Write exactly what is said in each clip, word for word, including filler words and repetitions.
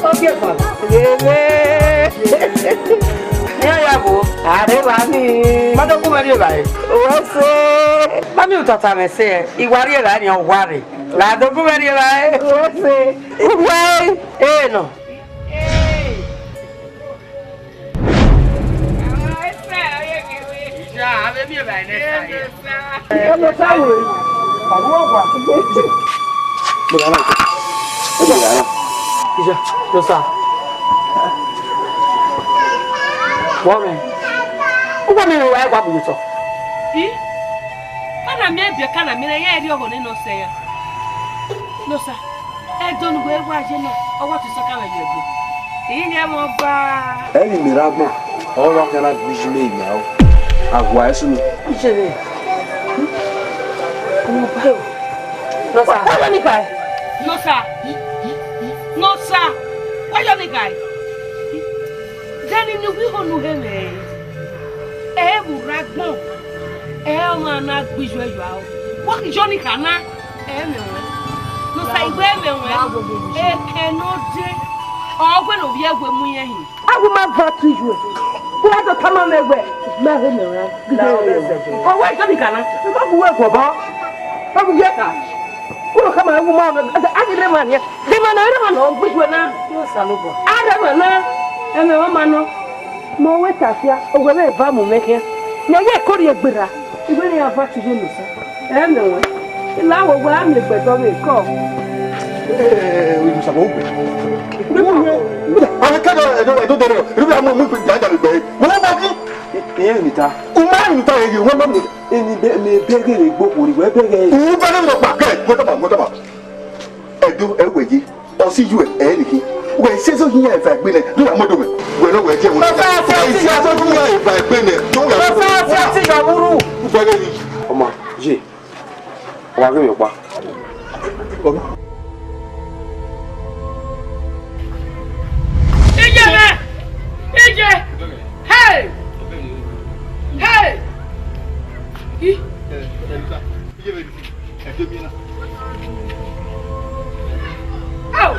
Ọ gie fan. Yeve. Iran ya vbo? A rre evba ni. Ma do gu mwẹ rri evbare. Uwẹ sẹ. Ma miẹn utata mwẹ sẹ, I wa rri evbare nian, ọ wa rre. La do gu mwẹ rri evbare. Uwẹ sẹ. Uwẹ, e nọ. Iya, avbe miẹn evbare nẹ sa ye. Ẹ lọ sa wẹ. Ọrhuẹ ọgua. Mo dara. Mo dara. Iya, no sa. Wọ mẹ. Ugbọ mẹ wa gua bu yotọ. I? Kana miẹn biẹ, kana miẹn ya ẹre ọghọ ne nọ sẹ ya. No sa. Ẹdẹ ne uwẹ wa ye na, ọ wa tuẹ sọka vbe ye ẹdẹ. Iye mwẹ ọba. Ẹvbo mẹ rre agbọn, ọ wa khian na gbe iju mẹ emianmwẹ. A gua ẹre sunu. Iye mwẹ. Ọmọ ọba o. Nọsa. Wa yọ ni khae. Nọsa. Nọsa. Wa yọ ni khae. Dẹni ne uwu igho ne u he mwẹ. Ẹ vbe urra agbọn. Ẹ ọmwa na gbe iju ẹyọ aro. Wa yọ ni kha na. Ẹmwẹ ruẹn. Ne Osa i wẹ ẹmwẹ ruẹn. Eke ne ọ dee, ọ wẹ ne ovbi ẹwe mu irẹn hin. Awẹ ma van tu iyuẹ. Wẹ a do tama mwẹ wẹ, ma he mẹ ruẹn. Ọ wẹ jọ ni kana. Ma bu wẹ guọbọ. Ma bu yẹ ka. Wẹ khama ẹwu ma, a ghi rre emwa nian. Rre emwa na, rre emwa na, ọ gbe iyuẹ na. A rre emwa na. Ẹmwẹ ọmwa nọ. Ma wẹ ta fia, owẹ vbe eva mu mwẹ khian. Ne ọ ye ẹko rhie gberra, I wẹ ne iran va tie iyuẹ ne Osa. Ẹ mẹ ruẹn. I la wẹ, wẹ a miẹn egbe dọ vbe kọ. Ẹ, ẹ, ẹ, Osa, wẹ ogbe. Wẹ, wẹ, wẹ, a kẹdọ ẹdọ, ẹdọ dẹrẹ, ẹdọ bẹ a mu, mu ikpe dia da vbe egbe. Wẹ, wẹ, wẹ, ẹ, ẹ, ẹ, ni ta. U ma ni ta, ẹ, wẹ, wẹ, wẹ. Eni bẹ, mẹ bẹghe vbe gbe okhuo ni, wẹ bẹghe. U bẹghe vbe ọkpa, gẹ, wẹ tama, wẹ tama. Ẹdẹ, ẹ wẹ ye. Ọ si yu ẹ, ẹ niki. Wẹ si ẹzọ hin ya eva egbe nẹ, do ya mu ẹdọ mwẹ. Wẹ nọ wẹ jẹ wẹ. Ọ fa, fa, wẹ si ẹzọ hin ya eva egbe nẹ, do ya mu ẹdọ mwẹ. Ọ fa, fa, ti ya wuru. Wẹ ghe ni. Ọma, ye. Wa ghe mi ọkpa. Iye mẹ! Iye! Hey! Hey! I? Ao!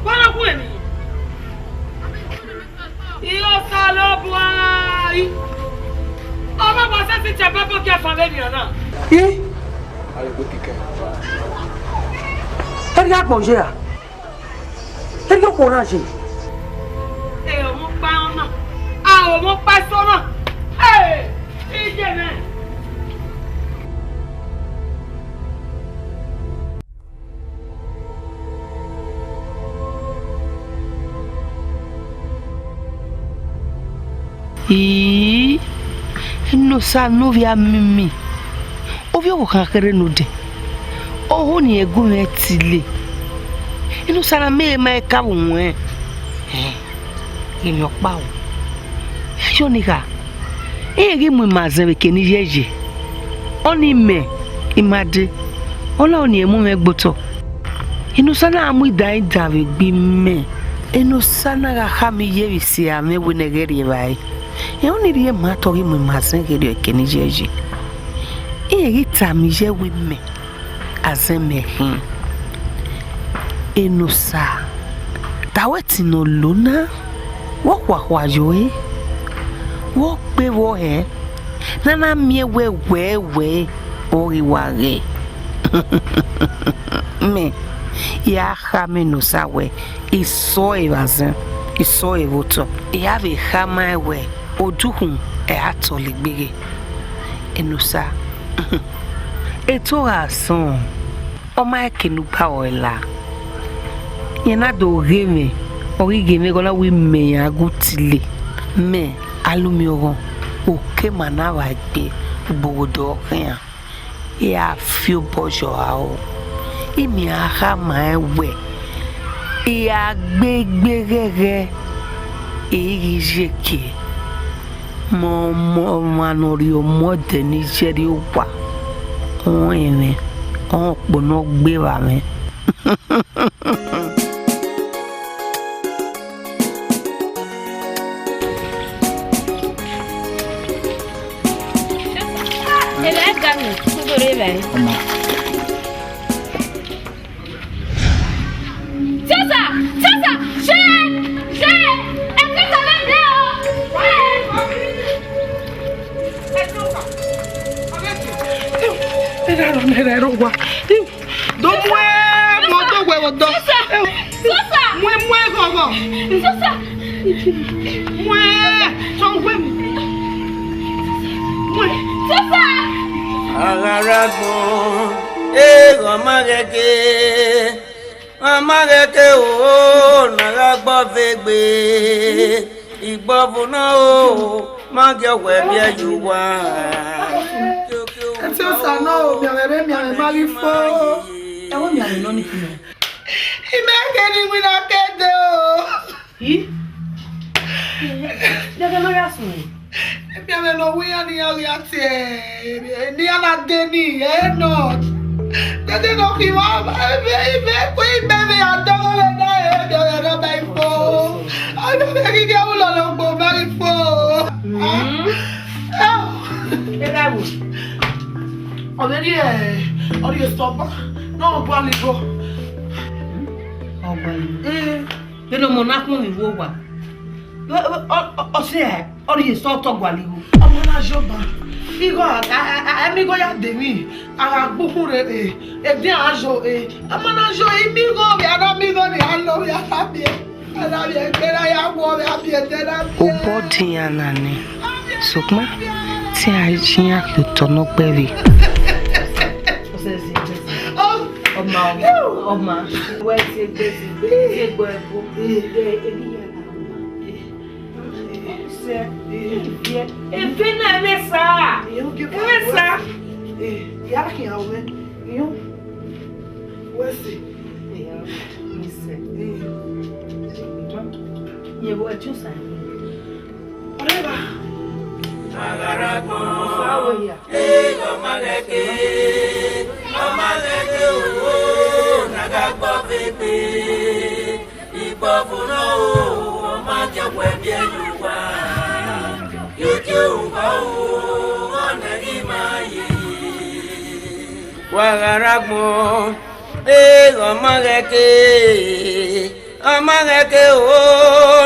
Wẹ na gu ẹmwẹ? Iye Osanobua! Ọmọ ọba sẹtin tẹ bẹbẹ ogie fan vbe nian na. I? Arẹgbe kikẹ. Erriọ agbọn ye ra? Erriọ okhuo na ye? Ẹ, ọmọ ọkpa na. A, ọmọ ọkpa eso na. Ẹ, iye mwẹ. Ii, Enosa ne ovbi amimi, ovbi ọvbokhan kherhe ne odẹ, ọhọ ne irẹn gu mwẹ tile. Enosa na mẹ ma ka vbe wọn, ẹn, emwi ọkpa o. Ẹyọ ni kha, irẹn ghi mu ima zẹn vbe eke ne I ye ye, ọnii mẹ, I ma dee, ọ na ọnii mu mwẹ gbe otọ. Enosa na gha mu idaindan vbe egbe imẹ. Enosa na gha khama iye vbe isi amwẹ wẹ ne ẹghẹ rri evbare. Rẹn ọnii rhie ma te ọ ghi mu ima zẹn ghe rrie eke ne I ye ye. Irẹn ghi tama iye wẹ imẹ, a zẹn mẹ khin. Enosa, ta wẹ ẹtin ne ọ lo na, vbe ọ khuakhua yo ẹre, vbe ọ gbe vbe ọ hẹ, ne a na miẹn wẹ wẹ wẹ ọ ghi wa ghẹ. Mẹ, I a khama Enosa wẹ, I sọe vbe azẹn, I sọe vbe otọ. I a vbe khama ẹn wẹ, odukhunmwu ẹre a tọlọ egbe ghe. Enosa, eto gha sọn, ọ ma eke ne u gba ọre la. Rẹn na do ghe mwẹ, ọ ghi ghe mwẹ ẹghẹ na wẹ imẹ ya gu tile. Mẹ, Alumiọghọn, okema na vba egbe, ugbogho do khian. I a fi obọ yọ aro. Imẹ a khama ẹn wẹ, I a gbe egbe ghẹghẹ, I ghi ye eke. Mẹ ọmọ, ọmwa ne ọ rhie ọmọ ẹdẹ ne I ye rrie owa, ọ rẹn mwẹ, ọ rẹn okpo ne ọ gbe evba mwẹ. Ẹlẹ ga mi, kudoro evbare. Ọma. Sasa, ṣe, ṣe, ẹ ti sọ lẹ́dẹ̀ẹ́ o. Ẹ, ẹ ti sọ. Ẹ rà rọ, ẹ rà rọ wa. Do muẹ, muẹ do wẹ, wẹ do. Sasa, Sasa. Muẹ, muẹ ghọghọ. Sasa. Muẹ, sọ wẹ. Muẹ. Sasa. Aghara gbọn, eghọ ma ghẹ ke, ọ ma ghẹ ke o, na gha gbọ vbe egbe, igbọvu nọ o, ma gie ọwẹ biẹ ye uwa. Ẹti Osa nọ o, mianmwẹ vbe mianmwẹ ma ghi fo. Ẹ wo mianmwẹ nọ ni khin nẹ? Imẹ ke ni winna ke de o. Ih? Dede ma ya sunu. Ebiẹmwẹ ne ọ wẹ iran ne iran ghi a tie, ne iran na de ni, ẹ nọ. Dede ne ọ khin vbe, ebe, ebe, ku imẹ vbe a dọghe vbe na, ebiẹmwẹ ne ọ ba ifo. Ọ vbe ghi ghe ulo ne ogbo ba ifo. Mm. Ah. Erha ẹvbo. Ọ vbe rhie, ọ rhie sọba, ne ọ gualọ igho. Ọ gualọ igho. Eh. Vbene ọmọ na khuọnmwi vbe owa, ọ, ọ, ọ, ọ sẹ ọ rhie sọ tọ gualọ igho. Ọmọ na yọ ba, igho a, a, a, a, a miẹn igho ya de emwi, a gha gbe ukhun rre, eh, edian a yọ, eh, ọmọ na yọ, I miẹn igho, vbe a na miẹn igho, ne a lọ, vbe a na miẹn, a na miẹn, egbe na ya wọ, vbe a miẹn, ẹdẹ na miẹn. Obọ dian na nẹ, sokpan te a yi iran khin otọ ne ọ gbe ẹvbi. Ọ sẹ, sẹ, sẹ, sẹ. Ọ, ọma, ọma, ọma. Wẹ tie egbe, tie egbe, tie egbe ẹbo. Ẹ, ẹ, ẹ, ẹ, ẹ, ẹ. Sẹ, ẹ, ẹ, eve na ẹmwẹ sa. Ẹmwẹ sa. Ẹ, ya khian wẹ. Iyo. Wẹ sẹ. Ẹ, ya, mi sẹ. Ẹ. Yẹ wẹ tie osa. Ọrẹva. Aghara gbọn. Osa wẹ ya. Ee, ọ ma ghẹ ke, ọ ma ghẹ ke o, na gha gbọ vbe egbe. Igbọvu nọ o, ọ ma gie ọwẹ biẹ ye uwa. Yoto uwa o, ọna ghi ma ye. Wa gha rre agbọn, ee, ọ ma ghẹ ke, ọ ma ghẹ ke o,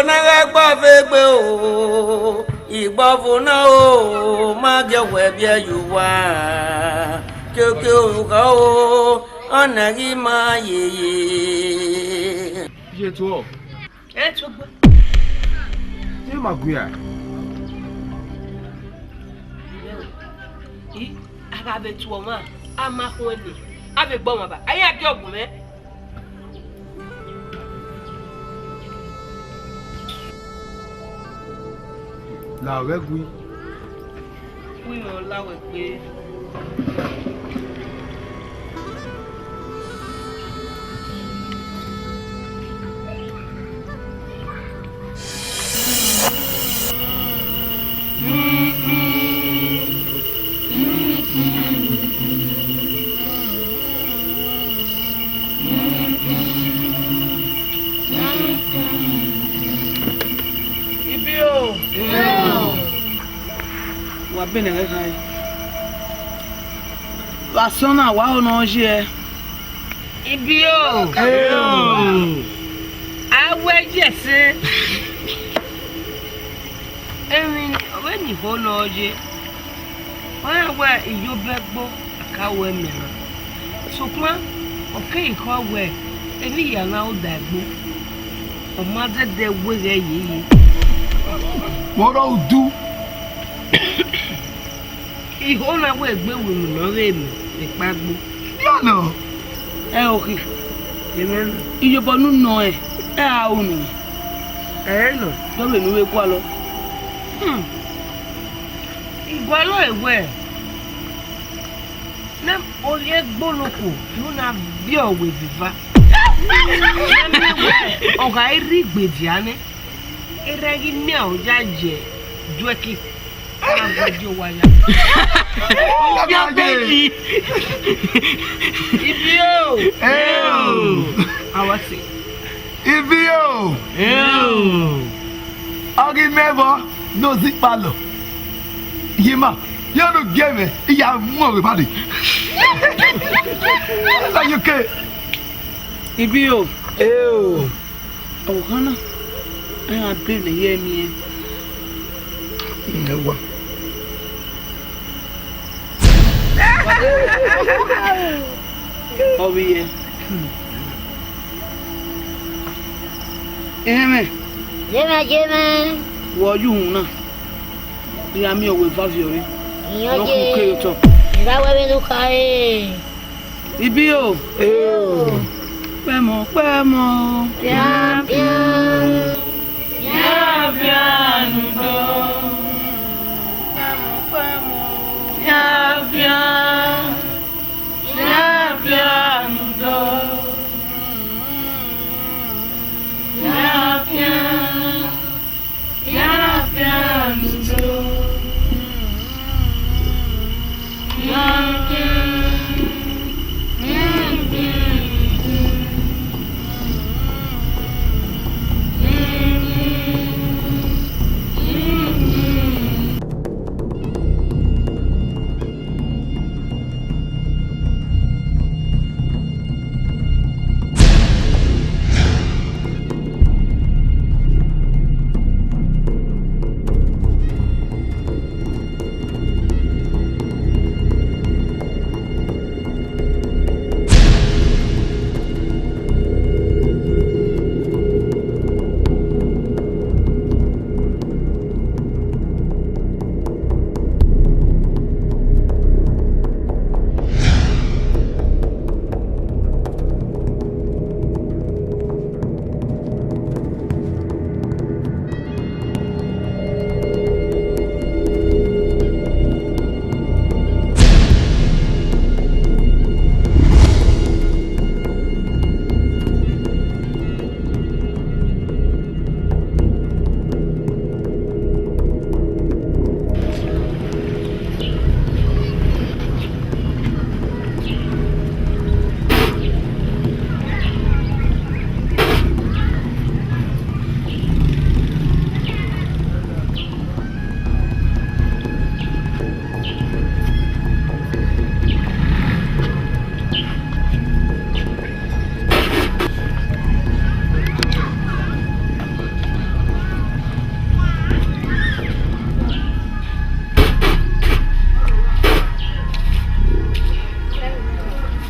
na gha gba ọvegbe o, igbọvu na o, ma gie ọwẹ biẹ ye uwa, kiekie orukhọ o, ọna ghi ma yeye. Ye tuọ. Ẹ tuọ gbe. Ye ma gui a? I, a gha vbe tuọ ọmwa, a ma khuẹn ni, a vbe gbe ọmwa ba, a ya gie ọgumwẹ. La ọghẹ gui. Wẹ imẹ ọ la wẹ gbe. Ibio. Wa bẹnẹ ẹghẹ khan. Vbe asọn na, wa ho ne ọ ye. Ibio. A wẹ ye ẹse. Emwi vbene I ho ne ọ ye, ọ rẹn wẹ iyobọ ẹgbo ka wẹ mẹ na. Sokpan ọ keghi khọ wẹ emwi hia na ro da ẹgbo, ọ ma zẹdẹ wẹ ghẹ yeye. Vbe ọ rọ udu? I ho na wẹ egbe wẹ emwi ne ọ ghe mẹ vbe ekpa ẹgbo. Yọnọ. Ẹ o khin. Amen. Iyobọ ne u nọ ẹn, ẹ a ru unu. Ẹ nọ. Dọ vbene u vbe gualọ. Hmm. I gualọ ẹre wẹ, ne ovbi egbe oloko ne u na viọ wẹ vbe eva. Ne ọ gha rre igbe dia nẹ, erha ghi miẹn aro ya ye juẹki. Ọmọ ya bẹghi. Ibio. Eo. Awase. Ibio. Eo. Ọ ghi mẹ vbọ ne o zẹ ikpalọ. Yi ima, yọ ne u gie mwẹ, I ya mu ọghe ba dee. Are you okay? Ibio. Eo. Ọkhan na, a gha bre ne ẹyẹ miẹn. Ẹ wa. Ọ vbe yẹ. Ẹmwẹ. Yemẹ, yemẹ. Wẹ ọ ye uhunmwu na, I gha miẹn wẹ eva viọ re. Iyọn ne ọ ye. Khuke ye otọ. I gha wẹ vbene u khare. Ibiro. Kpẹmọ, kpẹmọ. Fian, fian. Fian, fian, nudo. Kpẹmọ, kpẹmọ. Fian, fian. Fian, fian, nudo. Fian, fian. Fian, fian, nudo. Fian, fian. Fian, fian, nudo. Fian, fian.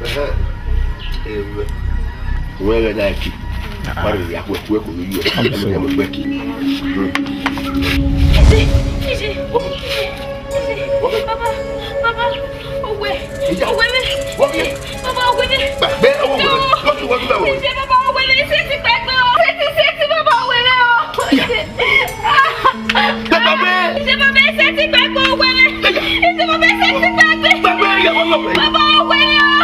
Ẹhẹn. Ewẹ. Wẹ ghẹ na ẹki. Wẹ rhirhi akhuẹ, wẹ kọ vbe yu ẹ. Ẹ mẹ wẹ ẹki. Ije, ije, ije, ije. Baba, baba, owẹ, owẹ mẹ. Baba, owẹ mẹ. Gbàgbé ọwọ́ wẹ̀. Wọ́n tún wọ́n tún bẹ̀ wọ̀. Ije, baba, owẹ mẹ. Iṣẹ́ ti pẹ́ pé o. Iṣẹ́ ti, iṣẹ́ ti, baba, owẹ mẹ o. Ije. Gbàgbé. Ije, baba, iṣẹ́ ti pẹ́ pé owẹ mẹ. Ije, baba, iṣẹ́ ti pẹ́ pé. Gbàgbé ìyàwó lọ pẹ́. Baba, owẹ mẹ o.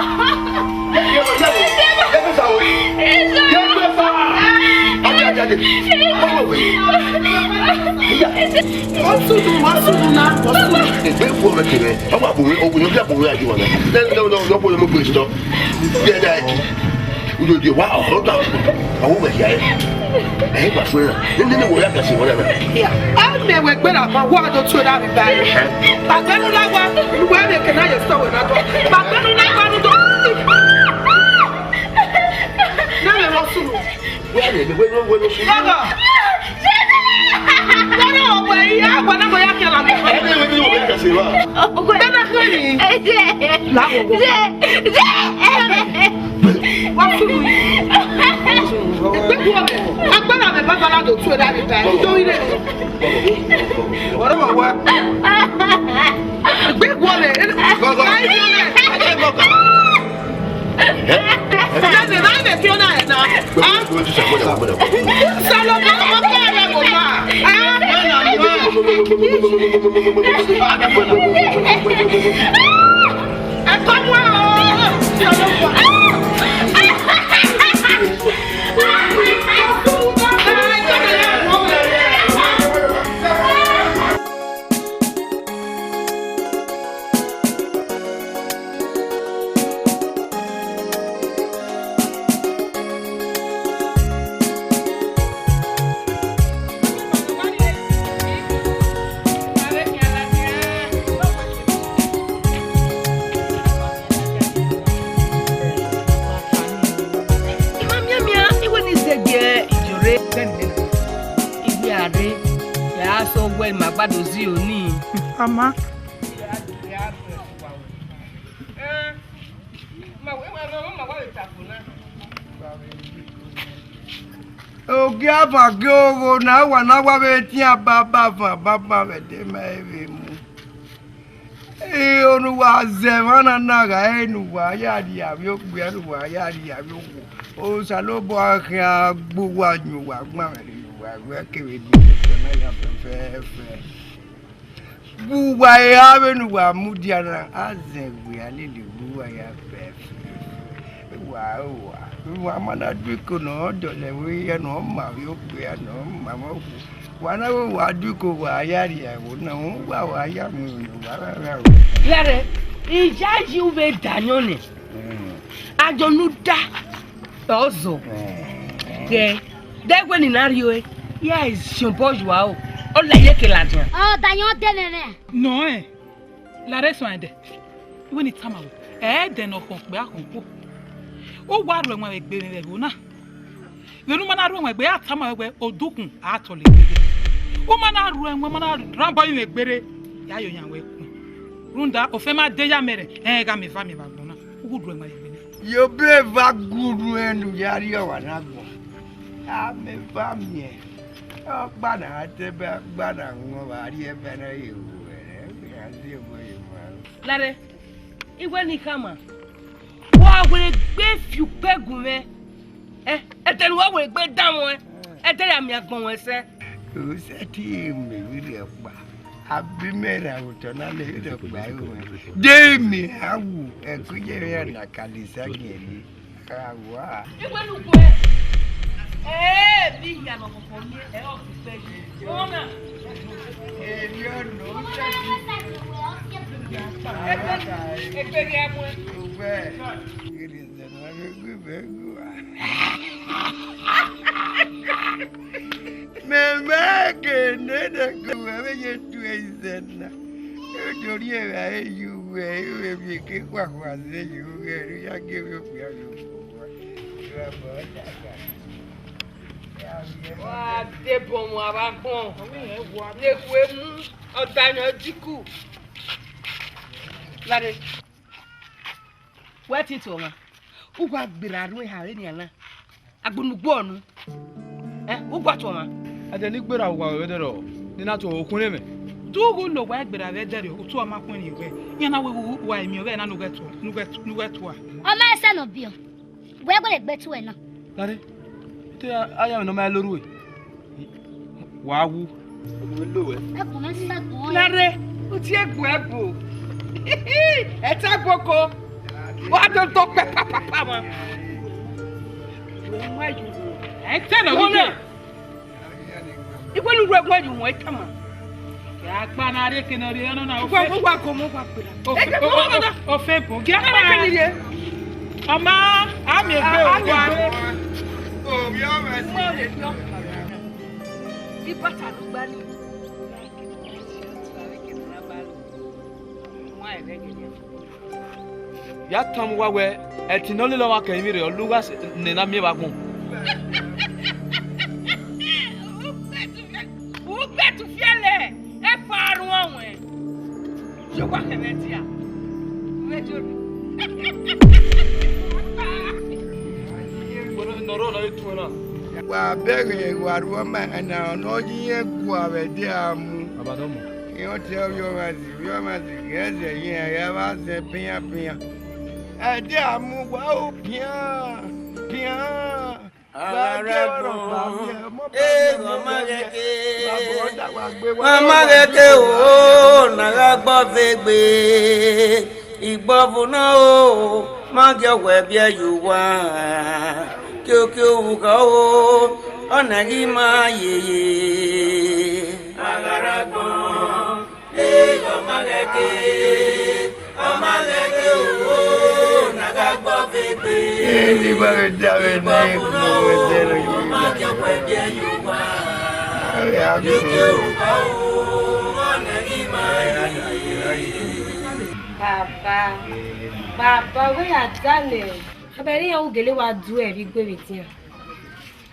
Ije, baba. Ije, baba. Ije. Ije. Ije. Ije. Wọ́n sùn, wọ́n sùn náà, wọ́n sùn. Ẹgbẹ́ ìfowópamọ́ kẹrẹ, ọmọ àbúrò, ọkùnrin ọjọ́ àbúrò àjọ wọn náà. Lẹ́nu, lẹ́nu, lọ́pọ̀ ló mú gbèsè tán. Bí ẹ dá ẹ kí, ìdòdò wa ọ̀rọ̀ tó àwọn ọmọ ẹ̀yà ẹ. Ẹ gbà fún ẹ náà. Ní, ní, ní wòye àgbàsí wọn náà. A mẹ wẹ gbẹdà máa wá ọdọ tó dá mi báyìí. Bàgbẹ́nu láwa, ìwé ẹ̀rẹ̀ kẹ̀ náà yẹ sọ̀wẹ̀ náà tọ́. Bàgbẹ́nu láwa ló dọ́. Náà lè lọ sùn. Wẹ́ẹ̀lì, wẹ́ẹ̀lì, wẹ́ẹ̀lì. Bàbá! Bàbá, ọ̀pọ̀ ẹ̀yìn, àgbà náà mo yá kí ẹ lànà. Ẹ ní ìwé tí mo fẹ́ kà sí wa. Bẹ́ẹ̀ náà kí ni? Láwọ̀ wọ̀. Wá fún mi. Ìgbé kú ọmọ. Agbára mi bàbá ládò tún ẹ dá mi bá ẹ. Tó ilé. Ọ̀rẹ́ mọ̀ wá. Ìgbé kú ọmọ. Gọ́gọ́. Ayé mi rẹ̀. Ẹ jẹ́ gọ́gọ́. Re, iwe a rre, ya sẹ wẹ ma gbado zi oni. Ama. Ogie avan gie ogho na, wa na wa vbe tian baba avan baba vbe ẹdẹ ma vbe mu. Iro ne uwa zẹ emwa na na gha re ne uwa ya rhie avbe okpia, ne uwa ya rhie avbe okhuo. Osanobua khian gbe uwa yan uwa gbanmwẹ rhie uwa wẹ kevbe ne uwa ya fẹfẹfẹ. Vbe uwa ra vbene uwa mudia na, a zẹ wẹ a lele vbe uwa ya fẹfẹfẹ. Wa ro wa, wa ma na du iko ne ọ dọlọ ẹvbo hia ne ọ ma vbe okpia ne ọ ma vbe okhuo. Wa na vbe wa du iko wa ya rhie ẹvbo na, uwa wa ya mu unu wa ra ra ru. Gha rre, iyayi u vbe da ayọn nẹ. Ayọn ne u da, ọ zọ. Ghe, de wẹ ne I na rhie ore, ya siobọ yua o, ọ la iyeke ladian. Ọ da ayọn de mwẹ mwẹ. Nọ ẹn, la rre suẹn ẹdẹ. Iwẹ ne I tama wẹ, ẹdẹ ne ọ khọn okpia khọn okhuo. U wa rhuẹ ẹwaẹn vbe egbe mwẹ vbe ẹvbo na. Vbene u ma na rhuẹ ẹwaẹn egbe, a tama wẹ wẹ odukhun a tọlọ egbe. U ma na rhuẹ ẹwaẹn, u ma na rhan obọ rinmwian egbe rre, ya ye oyan wẹ khuẹn. Rhunmwuda ofẹn ma de ya mẹ rẹn, rẹn gha mẹ eva miẹn vbe agbọn na. U gu rhuẹ ẹwaẹn egbe na. Ye obọ eva gu rhuẹn ne u ya rrie ọmwa na agbọn. A mẹ eva miẹn. Ọkpa na te ẹbẹ, ọkpa na wọn vbe a rrie ẹbẹ ne ọ ye ru ẹre, ọ ghi gha zẹ obọ ye emwa aro. Lare, iwẹ ne I khama, wa wẹ egbe fi ukpẹ gu mwẹ, ẹ, ẹdẹ ne uwa wẹ egbe danmwẹ, ẹdẹ ya miẹn agbọn mwẹ sẹ. U sẹtin mẹ vberriọ ọkpa, a bi mẹ ra otọ na lele ọkpa ru mwẹ. De mẹ a wu ẹko iye mwẹ na ka lele Isagiẹn rrie. Awa. Iwẹ ne ugbẹn. Ẹ, bi hia ne ọkọkọ miẹn, ẹ, ọ fi kpẹ yi. Ọna. Eri ọnọ, u sẹtin. Egbe, egbe ghi mu ẹn. Ugbẹ. Gidi zẹ ne a ghi gu vbe gu a. Mẹ ma ghe nene gu vbe ye tu ẹzẹ na. Odorhiẹn gha re ye uwẹ, ẹ i vbe miẹn eke khuakhua zẹ ye ughẹ, ne u ya gie vbe okpia ye okhuo. Wa debọ mu avbe agbọn. Ne ekhue mu, ọdayọn diku. Lare. Wẹ tin tuẹ ọmwa, u wa gberra ru eha vbenian na, agbọn ugbo ọnu, ẹ, u wa tuẹ ọmwa. Ẹdẹ ne I gberra uwa vbe ẹdẹrriọ, ne I na tuẹ okhuẹn mwẹ. De u ghi lo uwa gberra vbe ẹdẹrriọ, u tuẹ ọmwa khuẹnrẹn wẹ, iran na wẹ wa miẹn ọvbehe na ne u ghẹ tuẹ, ne u ghẹ, ne u ghẹ tuẹ. Ọ ma sẹ ne ọ biẹ, wẹ wẹ egbe tuẹ na. Lare, te a ya mwẹ ne ọ ma lo rue. Wa wu. Lare, u tie egbe ẹbu. Ẹta ẹbu oko. Wa do do kpẹ papapa ma. Ẹ tẹ nọ wẹ. Iwẹ ne u ru ẹguẹn ye uhunmwu, ẹ tama. Agba na rre eke ne ọ rre ọnọ na, ofe. Uwa, uwa gọmọ, uwa gbera. Ofe, o, o, o, ofe bo. Gie akpa. Ọ ma, a miẹn egbe, a miẹn egbe. Ovbi ọmwa si. Ibata lugba ni. Ya tama uwa wẹ, ẹtin ne ọ lele ọmwa kẹ emwi rre, ọ lugha ne na miẹn vbe agbọn. Ugbẹtufiẹlẹ, ẹkpa ruọnwẹn. Ye owa khẹ vbe dia. Vbe dia. Nọrọ nọ etuẹn na. Wa bẹghe wa ru ọma na, ọ nọ yi irẹn gua vbe ẹdẹ a mu. Abadọmọ. Iran te Ovbi Ọmwa zẹ, Ovbi Ọmwa zẹ, ghẹ zẹ ye iran, ya vba zẹ pian pian. Ẹdẹ a mu wa o pian pian. Agharagbọn, eghọ ma ghẹ ke, ọ ma ghẹ ke o, ne a gha gbọ vbe egbe. Igbọvu na o, ma gie ọwẹ biẹ ye uwa. Kiokio vbe ugha o, ọ na ghi ma yeye. Agharagbọn, eghọ ma ghẹ ke, ọ ma ghẹ ke o, ne a gha gbọ vbe egbe. Eni ma ghẹ da vbe ne, ma ghẹ da vbe ne. Ọ ma gie ọwẹ biẹ ye uwa. Kiokio vbe ugha o, ọ na ghi ma yeye. Baba, baba, wẹ ya danẹ. Abẹ ne iran u gele wa du ẹre vbe igue vbe edian.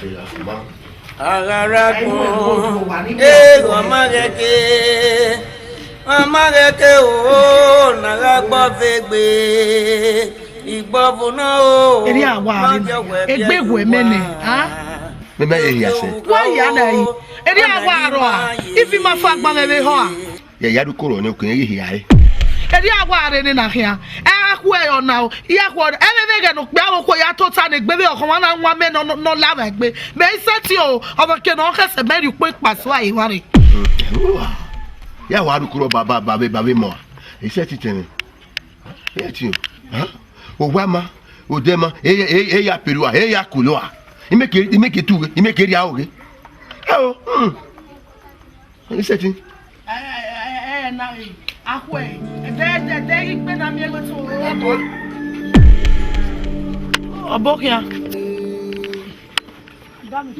fẹ gha fuma. Agharagbọn, eghọ ma ghẹ ke, ọ ma ghẹ ke o, na gha gbọ vbe egbe, igbọvu nọ o. Erriọ a wa ma rre, jọ wẹ egbe biẹ wẹ mẹ nẹ, wa. A? Mẹ, mẹ ye hia sẹ. Wa ya na yi. Erriọ a wa rrọọ a, ifi ma fa agbọn mwẹ vbe ehọ a. Ya, ya ru koro nẹ, okẹn ye hia ẹre. Erriọ a wa rre nena khian. Ẹ a khu ẹre ọna o, ya khu ọna. Ẹmwẹ vbe ẹghẹ ne okpia vbe okhuo ya tota ne egbe vbe ọkhọmwa na wan mẹ nọ, nọ, nọ la vbe egbe. Mẹ i sẹtin o, ọmọ ke ne ọ khẹsẹ mẹ rhie ukpo ikpaso a emwa rre. Ya wa ru koro ba, ba, ba vbe, ba vbe mọ a. I sẹtin tẹn mwẹ. Ẹ ti o. Owa ma, odẹ ma, e, e, e ya peru a, e ya kolo a. I mẹ ke, i mẹ ke tu ghe, i mẹ ke rhia oghe. Ẹ o. Hmm. Ẹ sẹtin. Ẹ, ẹ, ẹ, ẹ, na, ẹ, akhue, ẹdẹ, ẹdẹ, ẹdẹ, igbe na miẹn ẹgbẹ to, ọdọ. Ọbokhian.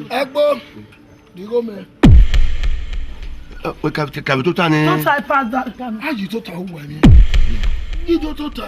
Ẹgbo, digho mẹ. Ẹ, wẹ ka, ka, ka vbe tota nẹ. Tota ipa da. A yi tota uwa ni. Yi tota.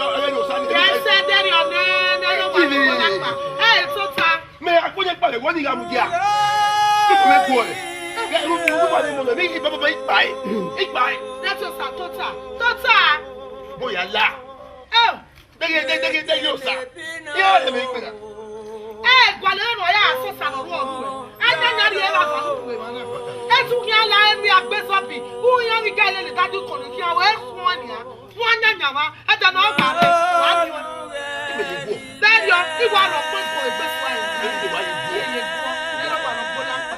ẹghẹ ne Osa ni. Ẹsẹ dẹrriọ nẹ, nẹ, nẹ, wa ni mo na kpa. Ẹ, tota. Mẹ, a kpọnẹ kpalẹ, wẹ ni gha mudia. Biko mẹ guọe. Ẹ, ru, ru, ru, wa ni mo nọ, mi, mi, mi, mi, ikpae. Ikpae. Dẹ tota, tota, tota. Mo ya la. Ẹ. Deghe, deghe, deghe, deghe Osa. Iran rhie mwẹ ikpia. Ẹ, gualọ ne ọ ya sẹ Osa ne ọ ru ọre ruẹ. A yan yan rhie evba gualọ ru emwa na. Etu khian la enu ya gbe sọbi. U yan ghi ga lele dadu kọnọ khian, wẹ khuọn nian. Wa yan yan mwa, ẹdẹ ne ọ gha rre, wa miẹn. Imẹ ye guọ. Dẹrriọ, I wa rhọkpẹn guọ egbe fua ẹre. Imẹ ye guọ. Ẹ wa rhọkpẹn la kpa.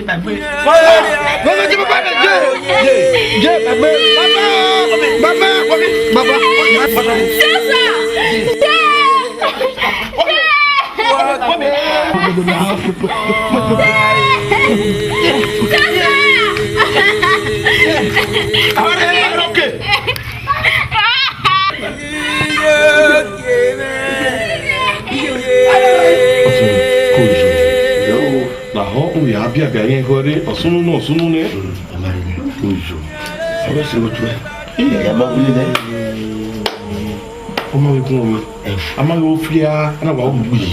Baba, baba, baba, baba, baba, baba, baba. Sasa! Lahọ, u ya biabia yẹn khọre, ọ sunu nẹ, ọ sunu nẹ. Oyo. Ọ ma vbe gun ọmọ. A ma vbe ofia, a na wa wu yi.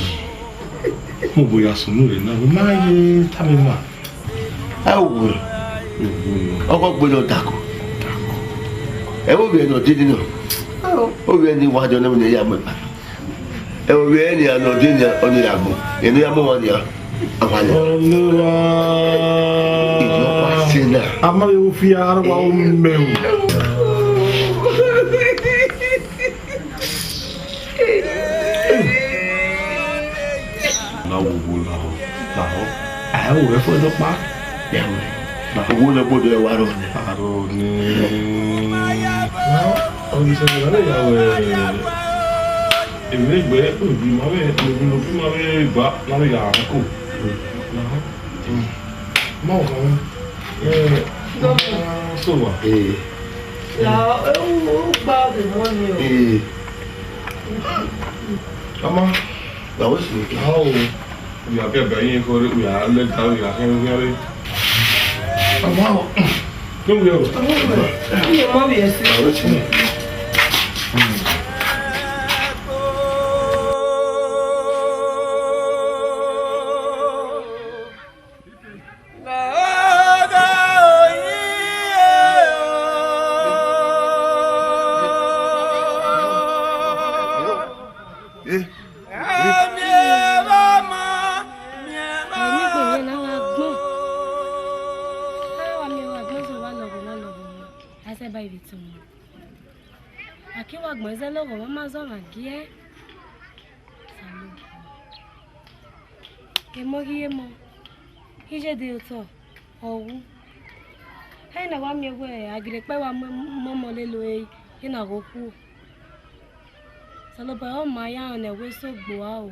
Mo bo ya sunu rẹ na, ma ye tama ima. Ẹ wo, ọkọ gbe lọ dako. Ẹ vbe ovbi ẹre ne ọ dee nọ. Ovbi ẹre ni wa jọ ne ya mu ẹkpa. Ẹ vbe ovbi ẹre ne ọ dee nọ, ọ ni ya gbọn. Ẹ ne ya mu ọmwa nia. Awa nia. Olúwa. Ìyọkpa sẹ na. A ma vbe ru fi ara wa o mẹ o. Na wo wo lahọ, lahọ. A wo ẹfọ dọkpa. Ya wo. Lahọ. Wo lẹ gbọdọ ẹwa rọ nẹ. Arọ nẹ. Na, ọni sẹ na ya wẹ. Emwi ne egbe obi ma vbe, obi ne obi ma vbe gba, ma vbe ya ko. Lahọ. Ma wo kan. Eh, so wa. Eh. Ya, eh, u, u gba de no ni o. Eh. Ama. Ba wo si. Ao. Uya ke ba yin ko re, uya le da, uya ke yin re. Ama. Ke uya. Iye ma bi esi. Ba wo si. Eh. Ẹmwẹ gbe yẹn na gha gbọn. A wa miẹn wa gbọn sẹ wa lọghọ, wa lọghọ. A sẹ ba ivbi tọn. A ke wa gbọn zẹ lọghọ, wa ma zọ ọmwa giẹ. Emọ ghi emọ, iye de otọ, ọ wu. Ẹi na wa miẹn wẹ a gele kpẹ wa mu ọmọ lele ore, ena ghe okhuo. Osanobua ọre ọ ma ya rẹn ne ẹvbo eso gbe ua o.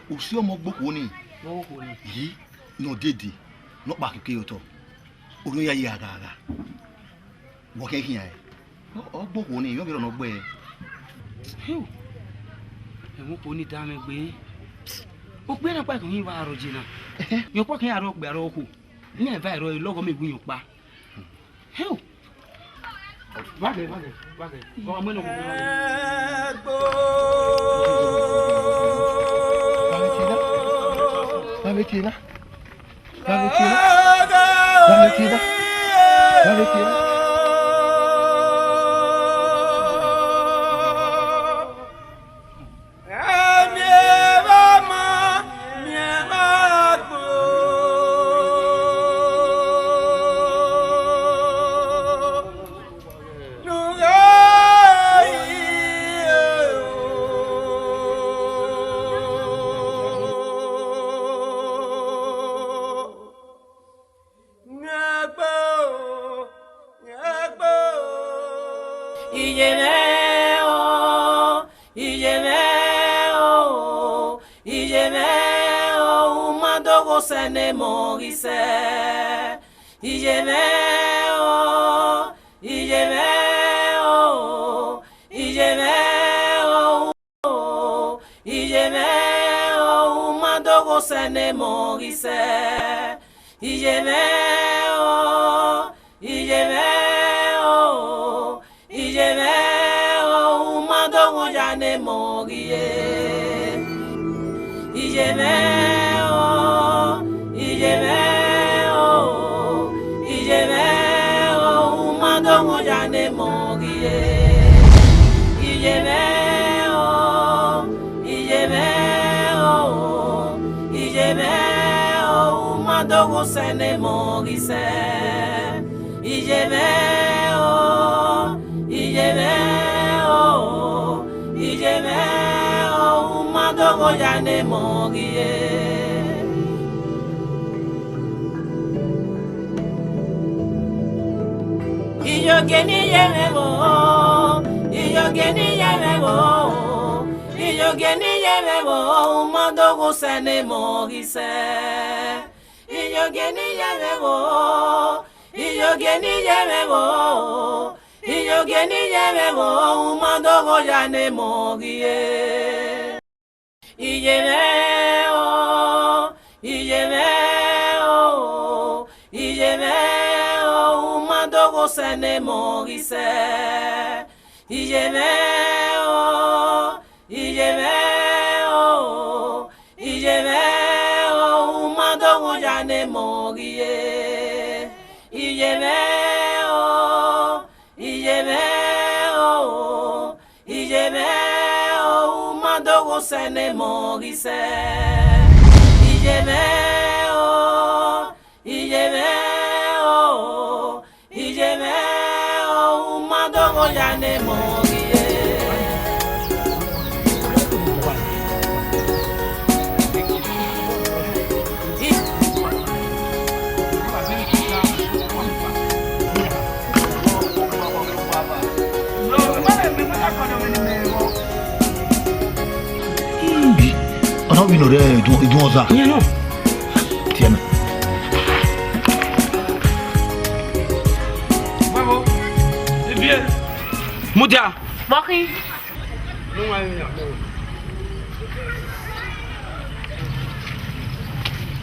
Usi ọmọ gbe okhuo nii. Ọ gbe okhuo nii. Yi, ne ọ dede, ne ọ kpa keke ye otọ. Orhiọn ya ye aghagha. Wọ khian khian ẹre. Ọ, ọ gbe okhuo nii, emwi ọvberọ ne ọ gbe ẹre. Hiu. Ẹmwẹ okhuo nii da mwẹ gbe. Okpia na kpa khian wa rọ je na. Ẹhẹn. Rẹn ọkpa khian ya rre okpia rre okhuo. Iran eva ẹre lọghọ mẹ gu rẹn ọkpa. Hiu. Vaghe, vaghe, vaghe. Vaghe, mẹ nọ, mẹ nọ. Vaghe tie na. Vaghe tie na. Vaghe tie na. Vaghe tie na. Iye mwẹ o, iye mwẹ o, iye mwẹ o, u ma dogho sẹ ne emọ ghi sẹ. Iye mwẹ o, iye mwẹ o, iye mwẹ o, iye mwẹ o, u ma dogho sẹ ne emọ ghi sẹ. Iye mwẹ o, iye mwẹ o, iye mwẹ o, u ma dogho ya ne emọ ghi ye. Iye mwẹ o, iye mwẹ o, iye mwẹ o, u ma dogho ya ne emọ ghi ye. Iye mwẹ o, iye mwẹ o, iye mwẹ o, u ma dogho sẹ ne emọ ghi sẹ. Iye mwẹ o, iye mwẹ o, iye mwẹ o, u ma dogho ya ne emọ ghi ye. Iyogie ne iye mwẹ vbo, iyogie ne iye mwẹ vbo, iyogie ne iye mwẹ vbo, u ma dogho sẹ ne emọ ghi sẹ. Iyogie ne iye mwẹ vbo, iyogie ne iye mwẹ vbo, Ogie ne iye mwẹ vbo, u ma dogho ya ne emọ ghi re. Iye mwẹ o, iye mwẹ o, iye mwẹ o, u ma dogho sẹ ne emọ ghi sẹ. Iye mwẹ o, iye mwẹ o, iye mwẹ o, u ma dogho ya ne emọ ghi re. Iye mwẹ o, iye mwẹ o, iye mwẹ o, u ma dogho sẹ ne emọ ghi sẹ. Iye mwẹ o, iye mwẹ o, iye mwẹ o, u ma dogho ya ne emọ ghi re. Ọna vbe nọ rẹ iduan ọza. Tiẹ na. Mudia. Vbọkhin?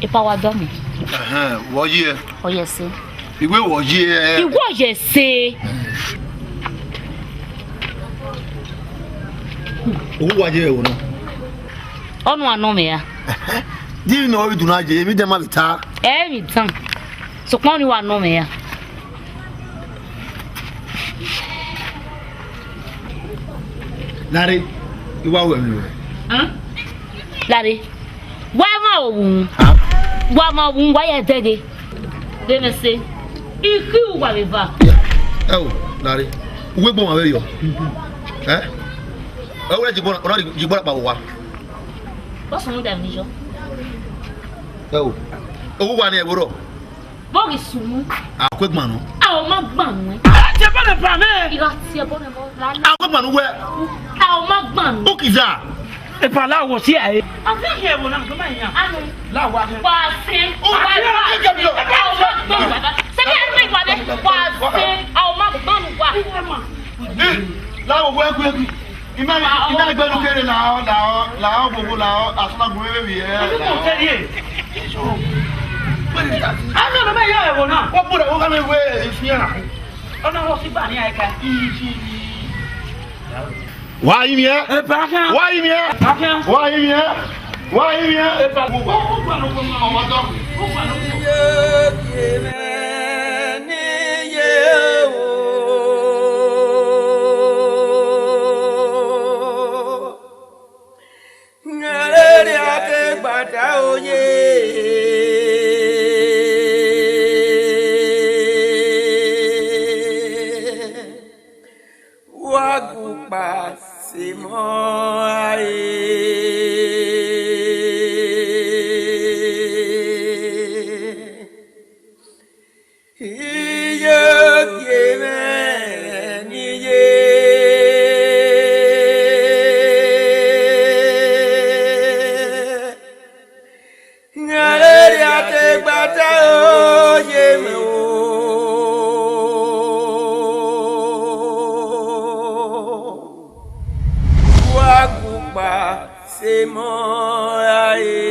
Epa wa dọ mẹ. Ẹhẹn, wọ yi ẹ? Ọ yẹ sẹ. Iwe wọ yi ẹ? Iwe ọ yẹ sẹ. Owu wa ye ẹvbo na. Ọnii wa nọ mẹ ra? Di emwi ne ọ rre idun na ye, emwi dan ma vbe ta. Ẹ emwi dan. Sokpan ọnii wa nọ mẹ ra? Lare, I wa ru ẹmwẹ ruẹ. Hẹn? Lare, wa mwẹ ovbun. Hẹn? Wa mwẹ ovbun, wa ya dẹghe. Vbe mwẹ sẹ, I khian uwa vbe eva. Ẹ o, Lare, uwẹ egbe ọmwa vberriọ. Ẹ? Ẹ wẹ jigbọn, ọ na jigbọn kpa vbe owa. What's wrong with that, Mijo? Ẹ o, owa ni ẹvbo rrọọ. Vbọ ghi sunu? A ku egban nọ. A ọ ma gban nuẹn. A tie ẹbọ nẹ ba mwẹ. I gha tie ẹbọ nẹ ba lala. A ku egban nuẹn. A ọ ma gban nuẹn. Ukiza. Epa la wọ si a e. A fi hiẹ ẹvbo na, ma yan. Anu. La wa. Wa se. Wa se. A ọ ma gban nuẹn. Wa se. A ọ ma gban nuẹn wa. La wọ wẹ gu egu. Imẹ, imẹ gbẹnu kere la ọ, la ọ, la ọ, gbogbo la ọ, asọna gun vbe vbiẹ. Ọdún kò tẹ́lẹ̀ ẹ̀. Wọ́n gbọ́dọ̀ wọ́n ká mi wé ìfihàn. Ọ̀nà ọ̀rọ̀ sí gbà ní àyíká. Wa yi miẹn. Ẹ bá kán. Wa yi miẹn. Ẹ bá kán. Wa yi miẹn. Wa yi miẹn. Ẹ bá kán. Ọmọ tó. Ngarere a te gbata oye. Wa gu kpa se mọ rae. Iye gie mwẹ ne iye. Ngarere a te gbata oye mwẹ o. Wa gu kpa se mọ rae.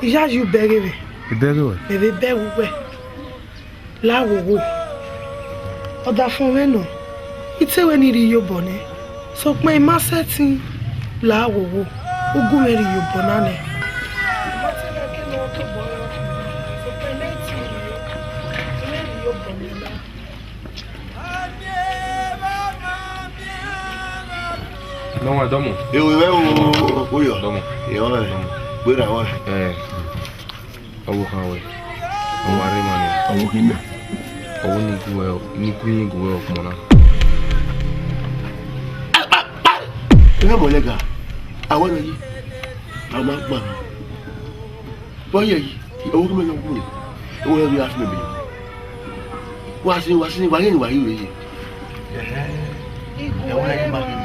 Iyayi ubẹghe mwẹ. Ibẹghe ruẹ? Mẹ vbe bẹghe uwẹ. La wowo. Ọdafẹn mwẹ nọ, I te wẹ ne I rhie iyobọ nẹ, sokpan I ma sẹtin la wowo, u gu mwẹ rhie iyobọ na nẹ. Nọ wa dọmọ. Ewe mwẹ o, oyọ. Dọmọ. Iyọ, dọmọ. Gberra wẹ. Ẹ, ọvbokhan wẹ. Ọ wa rre emwa nian. Ọvbokhan imẹ. Ọ wẹ ne I gu wẹ, ne I gu iyin gu wẹ ọkpọn na. Ẹ mọ lẹga. Awẹ nọ yi. A ma gba. Vbọ yẹ yi, ọvbokhan imẹ nọ gu. Ẹ wẹ rhie afianma. Wa sin, wa sin, wa rẹn ne wa rhie ire ye. Ẹhẹn. Ẹ wẹ rẹn ma khin.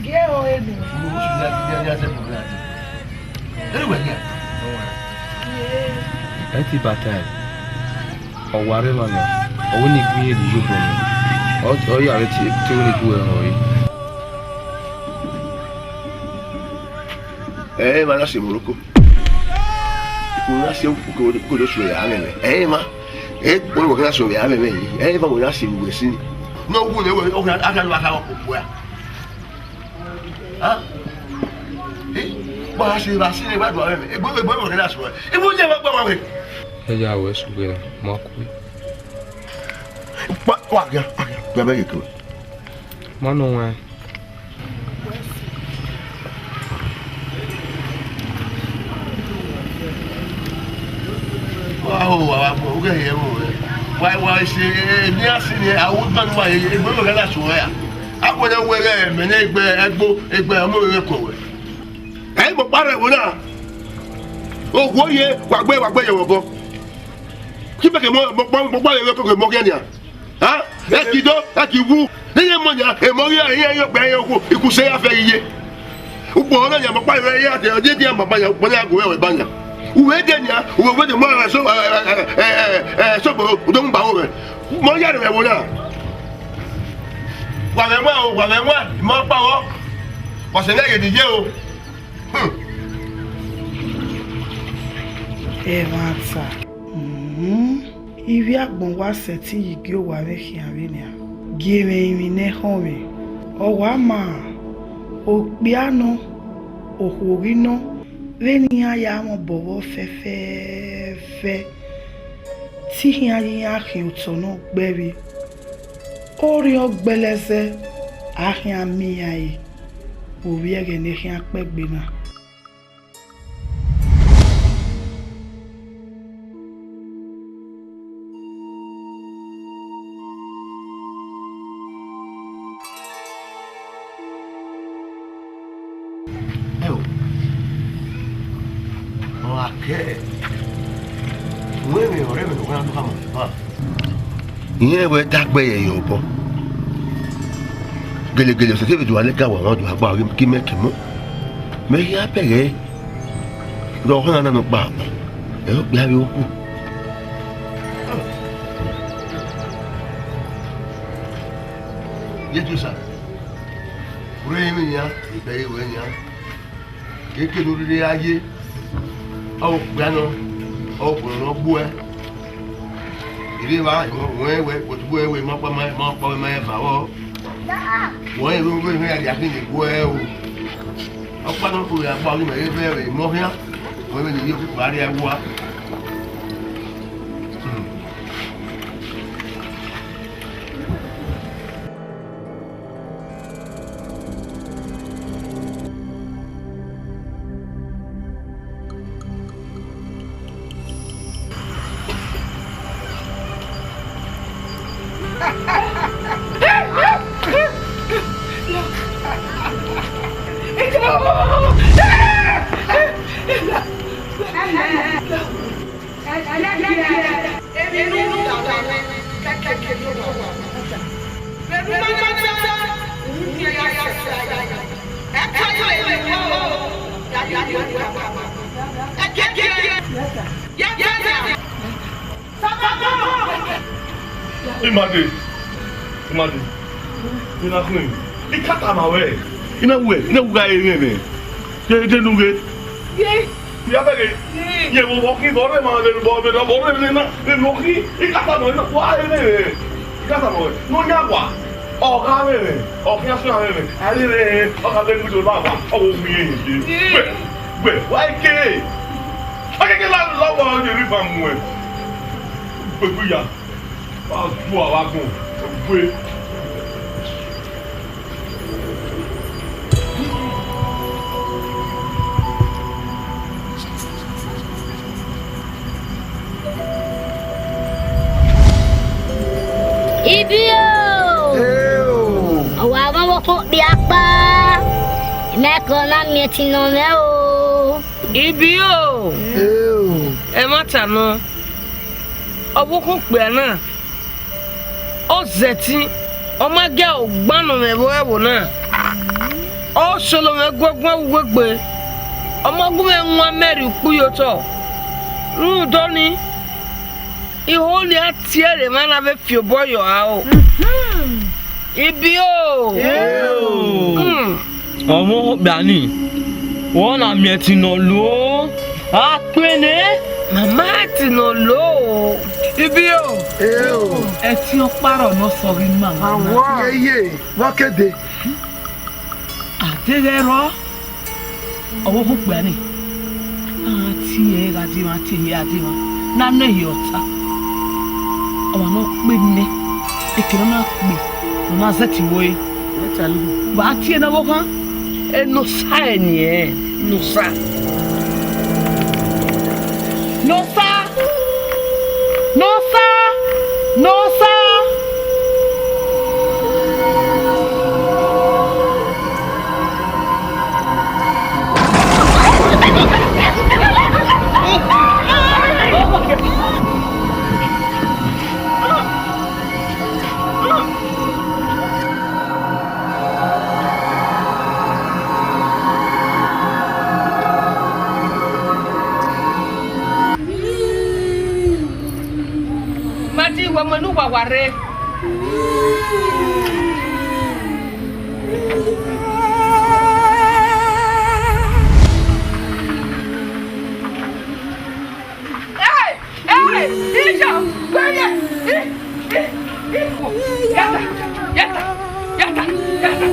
Gie ẹre ne. Unu wu su ya, ya, ya, ya, ya, ya. Ẹ wẹ ya. Ẹ ti bata ẹre. Ọ wa rre emwa nian. Ọ wẹ ne I gu iyin rhie iyobọ nẹ. Ọ, ọ ya vbe tie, tie ne I gu ẹre họe. Ẹ, emwa na si Morocco. Uko na si uko, uko do suẹ ya mwẹ. Ẹ, emwa. Ẹ, uko na suẹ ya mwẹ yi. Ẹ, emwa na si uwe si. No, uko ne we, o ka, a ka lu aka ko bua. Ha? Ẹ, wa si, wa si ne wa do mwẹ. Egbe, egbe, uko na suẹ. Egbe, je wa gba wa we. Ẹ ya wẹ sugbe na, ma ku. Wa, wa gha, wa gha. Baba ye ko. Ma nọ wẹ. Wa ho, wa, wa, u ghẹ hiẹ ẹvbo mwẹ. Wa, wa, ese, e, e, ne a si ni, a wu dan wa, e, egbe mwẹ ghẹ na suẹn ya. A wẹ ne wẹ ghẹ, mẹ ne egbe, ẹgbo, egbe, ọmọ mwẹ kọ wẹ. Ẹ i mọ ọkpa rẹ ẹvbo na. Okhuo ye, wa gbe, wa gbe ye vbe obọ. Ki mẹ ke mọ, mọ, mọ, mọ ọkpa rẹ ẹvbo koko mọ khian nian. Ha? Ẹ ki do, ẹ ki wu. Iye mọ nia, emọ ghi, iye, iye, ọgbẹn, iye, okhuo, ikuse ya fẹ iye. Ukpo ọnọ nia, mọ ọkpa rẹ iye, a de, ọ de, de, ma ba nia, ukpo na gu ẹre ba nia. Uwẹ de nia, uwẹ, uwẹ de mọ, ẹ, so, ẹ, ẹ, so, gbo, u do mu ba wẹ. Mọ ya rẹ ẹvbo na. Wa mwẹ ẹwaẹn o, wa mwẹ ẹwaẹn, mọ ọkpa vbọ. Wa sẹ ne ghẹ ne iye o. Hmm. Ẹmwata. Hmm. Ivbi agbọn wa sẹtin yi gie owa mwẹ khian vbe nian. Gie mwẹ rinmwian ne ẹkhọnmwi. Ọ wa ma okpia nọ, okhuo ghi nọ, vbene iran ya mwẹ obọ vbọ fẹfẹẹfẹ, te iran ye iran khian otọ nọ gbe ẹvbe. Orhiọn gbẹlẹzẹ, a khian miẹn iran re, ovbi ẹghẹ ne khian kpẹgbe na. Ẹo, ọ gha kẹ, wẹ vbe ọre ẹmwẹ ne ọ gha do khama eva. Irẹn wẹ dagbe ye ye obọ. Gelegele, ọsẹ te vbe do a lẹga wa, wa do a gba ghi, ghi mẹ ke mọ. Mẹ hia bẹghe. Rọ họn na nọ kpa. Ẹ okpia vbe okhu. Ye Jesu. Ure emwi nian, ibẹghe wẹ nian. Keke ne u rhirhi ra ye, ọ okpia nọ, ọ okhuo nọ ne ọ gbuẹ. Ire evba, wẹ, wẹ, wẹ, wẹ, ma kpa ma, ma kpa ma eva vbọ. Wẹ, wẹ, wẹ, wẹ, ya dia khin ne gbuẹ o. Ọkpa nọ, u ya gba ọghe mẹ vbe vbe emọ khian. Wẹ, wẹ, ne iye okhuo a rhie ẹwu a. Hmm. Imade, imade, ina khun, ikata ma wẹ, ina wẹ, ina wẹ gha ẹmwẹ, de, de nu ghe. Ye. Ya bẹghe, ye vbe ọkhi vbe ọre ma vbe vbe vbe vbe ọre na, vbe vbe ọkhi, ikata nọ, wa re vbe. Ikata nọ, no ya wa. Ọ gha vbe vbe, ọ khian sẹ vbe vbe, a re vbe, ọ gha vbe gudo la wa, ọ wo mu ye ye. Gbe, gbe, wa ke. A ke ke la la wa ye ri ba mu e. Gbe gbe ya. Wa gua wa gun. Gbe. Ibio! Eo! Ọ wa vbe ọvbokhan okpia kpa, mẹ ke ọ na miẹn ẹtin nọ mwẹ o. Ibio! Eo! Ẹmwata nọ, ọvbokhan okpia na, ọ zẹ ẹtin, ọ ma gie aro gban nọ mwẹ vbe ẹvbo na, ọ solo mwẹ guọguan vbe uwu egbe, ọ ma gu mwẹ wan mẹ rrie ukpu ye otọ. Rhunmwuda ọnii, I ho ne a tie ẹre emwa na vbe fi obọ yọ aro. Ibio! Eo! Hmm. Ọmọ okpia ni, wẹ ọ na miẹn ẹtin ne ọ lo, a kpe nẹ. Mama ẹtin ne ọ lo. Ibio! Eo! Ẹtin ọkpa rọ ne ọ sọ ghi ma. Awa! Yeye, vbe ọ ke dee? A deghẹ rrọọ, ọvbokhan okpia ni, a tie ẹre gha dee emwa, a tie ẹre gha dee emwa, ne a nọ ehe ọta. Ọmwa ne ọ kpe nẹ, eke ne ọ na kpe, ne ọ na zẹ ẹtin vbe ore. Vbe a tie ne ọvbokhan? Enosa ẹre niẹn, Nosa. Nosa! Nosa! Nosa! Madi, wẹ mu enu uwa wa rre. Hey! Hey! Iyọ! Gbẹrẹ! Ih! Ih! Ih! Yata! Yata! Yata! Yata!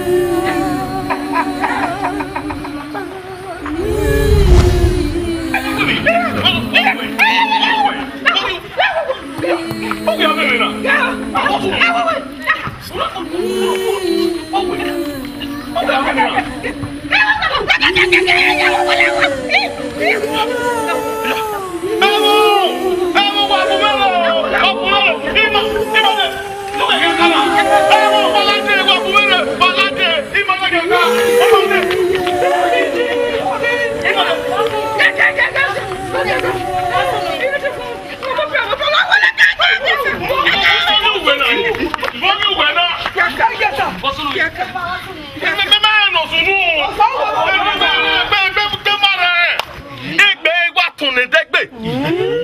Egbe wa tọn nẹ dẹgbe.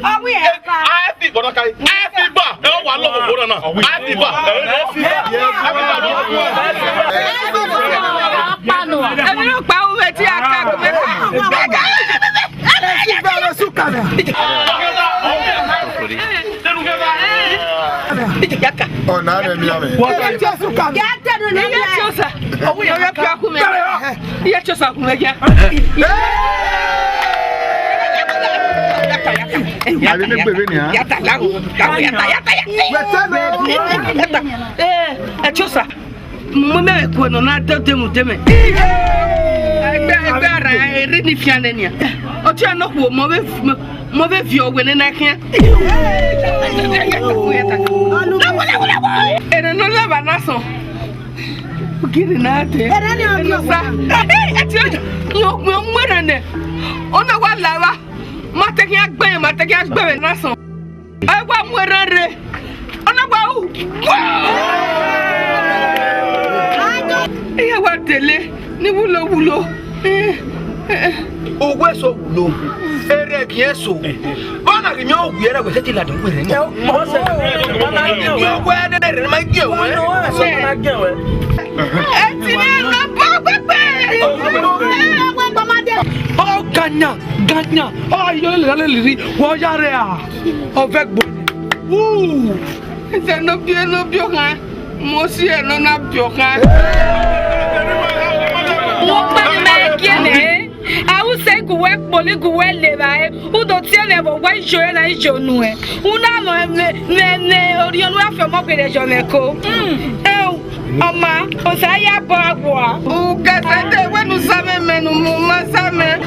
Ọ wẹ ẹka. A fi bọdọ kai. A fi ba. Ẹ wa lọ bọdọ na. A fi ba. Ẹ mi ro pa uwe ti a ka ko me ka. Ẹ si ba lọ su kamera. Ọna rẹ mi amẹ. Ẹ ti o su kamera. Ẹ ti o sa. Owu yẹn fẹ fi ọkun mẹ. Iye Joseph kun mẹ jẹ. Yata, yata, yata, yata, yata, yata, yata. Wẹtẹ mẹ. Yata. Eh, eh, Joseph. Mo mẹ ku no na de de mu de mẹ. Ẹgbẹ, ẹgbẹ ara eri ni fian nẹ nia. Ọtí ẹ nọ khuo, mo vbe, mo vbe viọ wẹ nẹ na khian. Ere nọ lẹ ba na sọn. Ogiri na dẹ. Ere ni ọgiri. Enosa. Ẹ ti ọjọ. Yo gbe mu ere nẹ. Ọ na wa la evba. Ma te khian gbe, ma te khian gbe vbe na sọn. Ẹ wa mu ere rre. Ọ na wa u. Ẹ ya wa dele ni wulo wulo. Owẹ so wulo. Ere gi eso. Ọna ghi miẹn owiẹ rẹ wẹ sẹtin ladian wẹ rẹ ni. Wẹ wẹ ne rẹ ma gie wẹ. Ẹtin na bọ pẹpẹ. Ẹ wẹ gbọmọdé Ọ ganya, ganya, ọ yo lele lele, wẹ ọ ya rre a, ọ vẹ gbo. Uu, ẹzẹ ne ọ biẹ, ne ọ biẹ okhan, mo si ẹre ne ọ na biẹ okhan. Wẹ ọkpa ne ma gie nẹ, a ru sẹ gu wẹ kpolo, gu wẹ levba ẹre, u do tie mwẹ vbe owa ijo ẹre na ijo nuẹn. U na mwẹ, mwẹ, mwẹ, mwẹ orhiọn ne u ra fi ọmọ gberra yọ mwẹ ko. Ẹu, ọma, Osa ya bọ agbua. U gẹsẹ de wẹ ne u sa mwẹ, mẹ ne u mu ma sa mwẹ.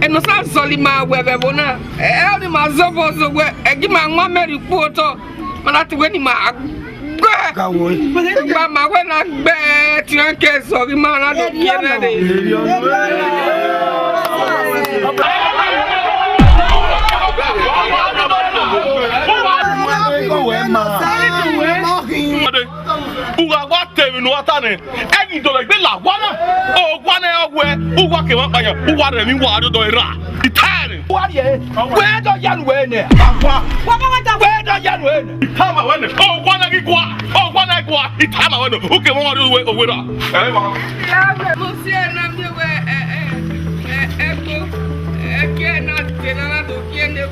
Ẹnosa zọlọ ima wẹ vbe ẹvbo na, ẹ ọnii ma zẹ obọ zẹ wẹ, ẹgi ma wan mẹ rhie ukpu otọ, ma na te wẹ ne ima gbe. Ka wo. Gba ma wẹ na gbe, tiran ke zọ ghi ma na do biẹ nẹ re. U gha wa ta emwi ne uwa ta nẹ, ẹghẹ dọlọ egbe la owa na, owa na ọ wẹ, uwa ke mwa kpa yan, uwa rẹ emwi uwa rrie odọ erha. Itaẹn. Uwa rrie, wẹ dọ ya nu wẹ nẹ. Wa ma wa ta. Wẹ dọ ya nu wẹ nẹ. Itama wẹ nẹ, owa na ghi gua, owa na gua, itama wẹ nẹ, u ke mwa rrie owe, owe ra. Ẹ wa. Ya wẹ mo si ẹ na miẹn wẹ, ẹ, ẹ, ẹ, ẹko, ẹki ẹ na te na na do gie ne.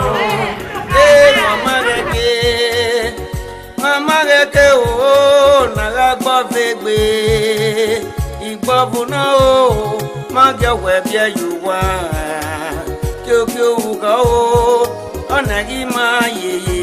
Ee, mama ghẹ ke, mama ghẹ ke o, na gha gbe ọvegbe, igbọvu na o, ma gie wẹ biẹ ye uwa, kiokio ugha o, ọna ghi ma yeye.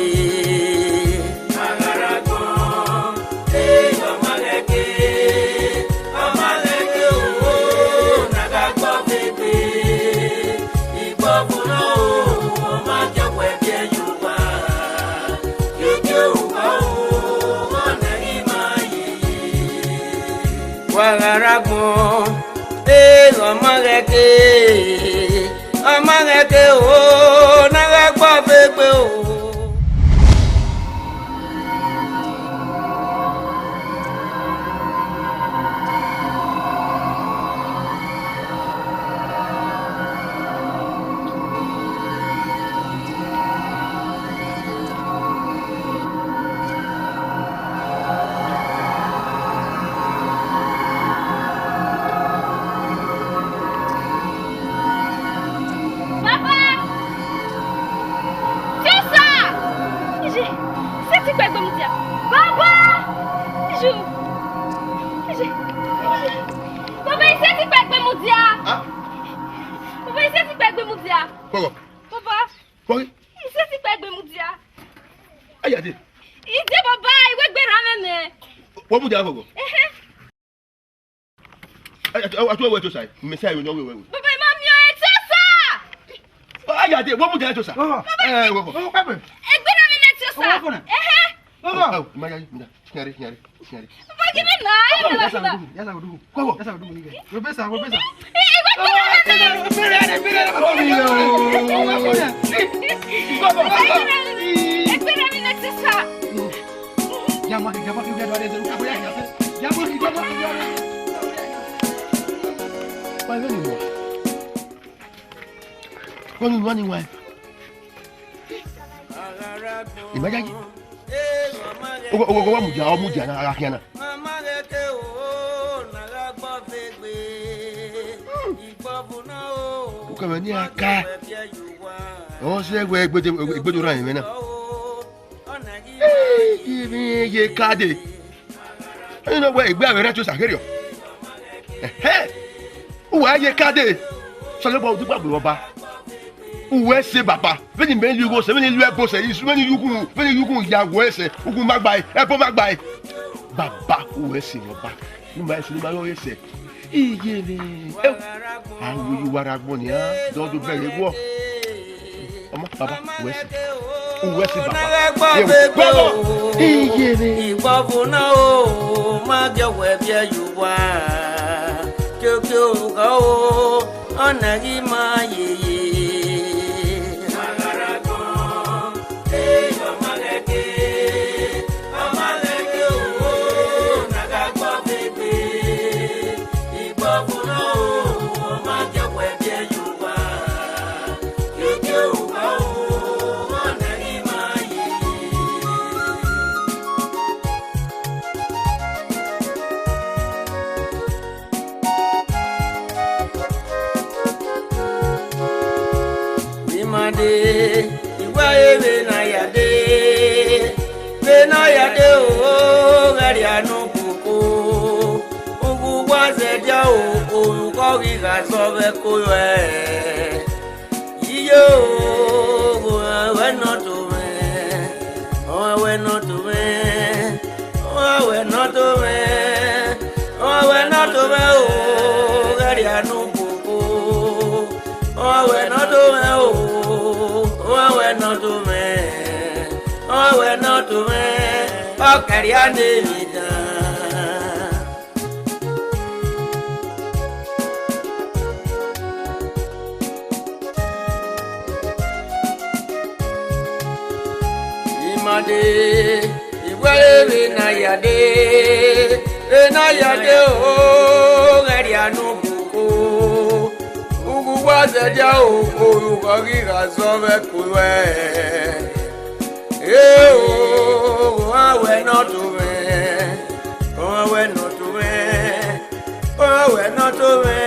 Wa gha rre agbọn, ee, ọ ma ghẹ ke, ọ ma ghẹ ke o, na gha gbe ọvegbe o. Baba! Tiosa! Ije, sẹtin kpẹgbe mudia. Baba! Ije, ije, ije. Baba, I sẹtin kpẹgbe mudia. Ah? Baba, I sẹtin kpẹgbe mudia. Kpọgọ. Baba. Kpọgọ. I sẹtin kpẹgbe mudia. Aya de. Ije baba, I wẹ gberra mwẹ nẹ. Wẹ mudia kpọgọ. Ehe. Ẹ, ẹ, ẹ, ẹ, ẹ, wẹ Tiosa, mẹ sa ẹre ne ọ wẹ, wẹ, wẹ. Baba, I ma miẹn ọẹn, Tiosa! Aya de, wẹ mudia Tiosa. Baba. Ẹ, wẹ, wẹ. Baba, kpẹgbe. Egbe na mi nẹ Tiosa. Baba, fọ na. Ehe. Baba. Ẹ, ẹ, ma ya, ma ya. Signare, signare, signare. Baba, give me na, I don't know. Yasa, Baba. Dugu, yasa, dugu. Kwa, kwa. Yasa, dugu, nigga. Robesa, robesa. Eh, eh, what Wani wani wai. Ima yayi. Ogo, ogo, ogo, wa mudia, ọ mudia na, a gha khian na. Ukẹmwẹ ne iran ka. Ọ sẹ wẹ egbedo, egbedo rran mwẹ na. Ee, ye ka dee. Ẹ i nọ wẹ egbe avbe rẹ to sa kherriọ. Ẹhẹ. Uwẹ ye ka dee. Osanobua, u dugba gbe mwẹ Ọba. Uwẹ sẹ Baba. Vbene imẹ rhie ugho sẹ, vbene I rhie ẹbo sẹ, vbene I rhie ukhunmwu, vbene I rhie ukhunmwu ya wẹ sẹ, ukhunmwu ma gbae, ẹbo ma gbae. Baba, uwẹ sẹ mwẹ Ọba. Ne ima sẹ, ne ima rhie ọre sẹ. Iye mwẹ. Ẹ, a ru uwa rre agbọn nian, dọdọ bẹghe wọ. Ọmọ, Baba, uwẹ sẹ. Uwẹ sẹ, Baba. Iye mwẹ. Igbọvu na o, ma gie wẹ biẹ ye uwa. Kiokio gha o, ọna ghi ma yeye. Ima dee, I wẹẹ vbene a ya dee, vbene a ya dee o, ghẹ rhia ne ukoko. Ughugha zẹdia o, orukhọ ghi gha zọ vbe ẹko ruẹ. Iye o, ọmwa wẹ ne ọ to mwẹ, ọmwa wẹ ne ọ to mwẹ, ọmwa wẹ ne ọ to mwẹ, ọmwa wẹ ne ọ to mwẹ o, ghẹ rhia ne ukoko. Ọmwa wẹ ne ọ to mwẹ o, ọmwa wẹ ne ọ to mwẹ, ọmwa wẹ ne ọ to mwẹ, ọ ka rhia ne emwi dan. Ima dee, I wẹẹ vbene a ya dee, vbene a ya dee o, ghẹ rhia ne ukoko. Ughugha zẹdia o, orukhọ ghi gha zọ vbe ẹko ruẹ. Eo, ọmwa wẹ ne ọ to mwẹ, ọmwa wẹ ne ọ to mwẹ, ọmwa wẹ ne ọ to mwẹ,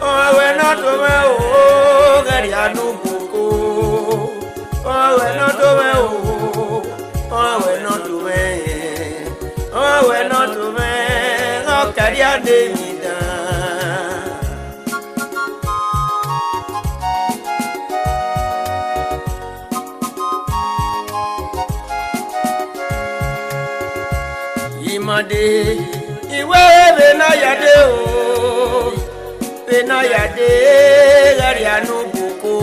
ọmwa wẹ ne ọ to mwẹ o, ghẹ rhia ne ukoko. Ọmwa wẹ ne ọ to mwẹ o, ọmwa wẹ ne ọ to mwẹ, ọmwa wẹ ne ọ to mwẹ, ọ ka rhia ne emwi dan. Ima dee, I wẹẹ vbene a ya dee o, vbene a ya dee, ghẹ rhia ne ukoko.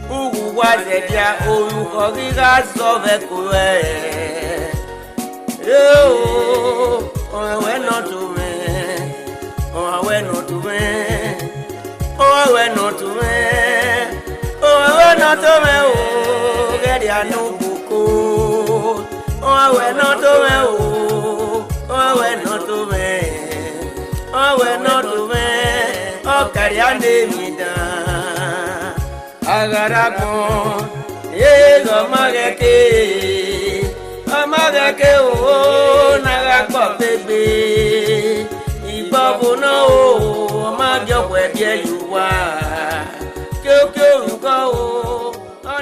Ughugha zẹdia, orukhọ ghi gha zọ vbe ẹko ruẹ. Eo, ọmwa wẹ ne ọ to mwẹ, ọmwa wẹ ne ọ to mwẹ, ọmwa wẹ ne ọ to mwẹ, ọmwa wẹ ne ọ to mwẹ o, ghẹ rhia ne ukoko. Ọmwa wẹ ne ọ to mwẹ o, ọmwa wẹ ne ọ to mwẹ, ọmwa wẹ ne ọ to mwẹ, ọ ka rhia ne emwi dan. Agharhagbọn, eghẹ ọ ma ghẹ ke, ọ ma ghẹ ke o, ne a gha gbe ọkpegbe. Igbọvo nọ o, ọ ma gie ọkhuẹ biẹ ye uwa. Kiokio orukhọ o,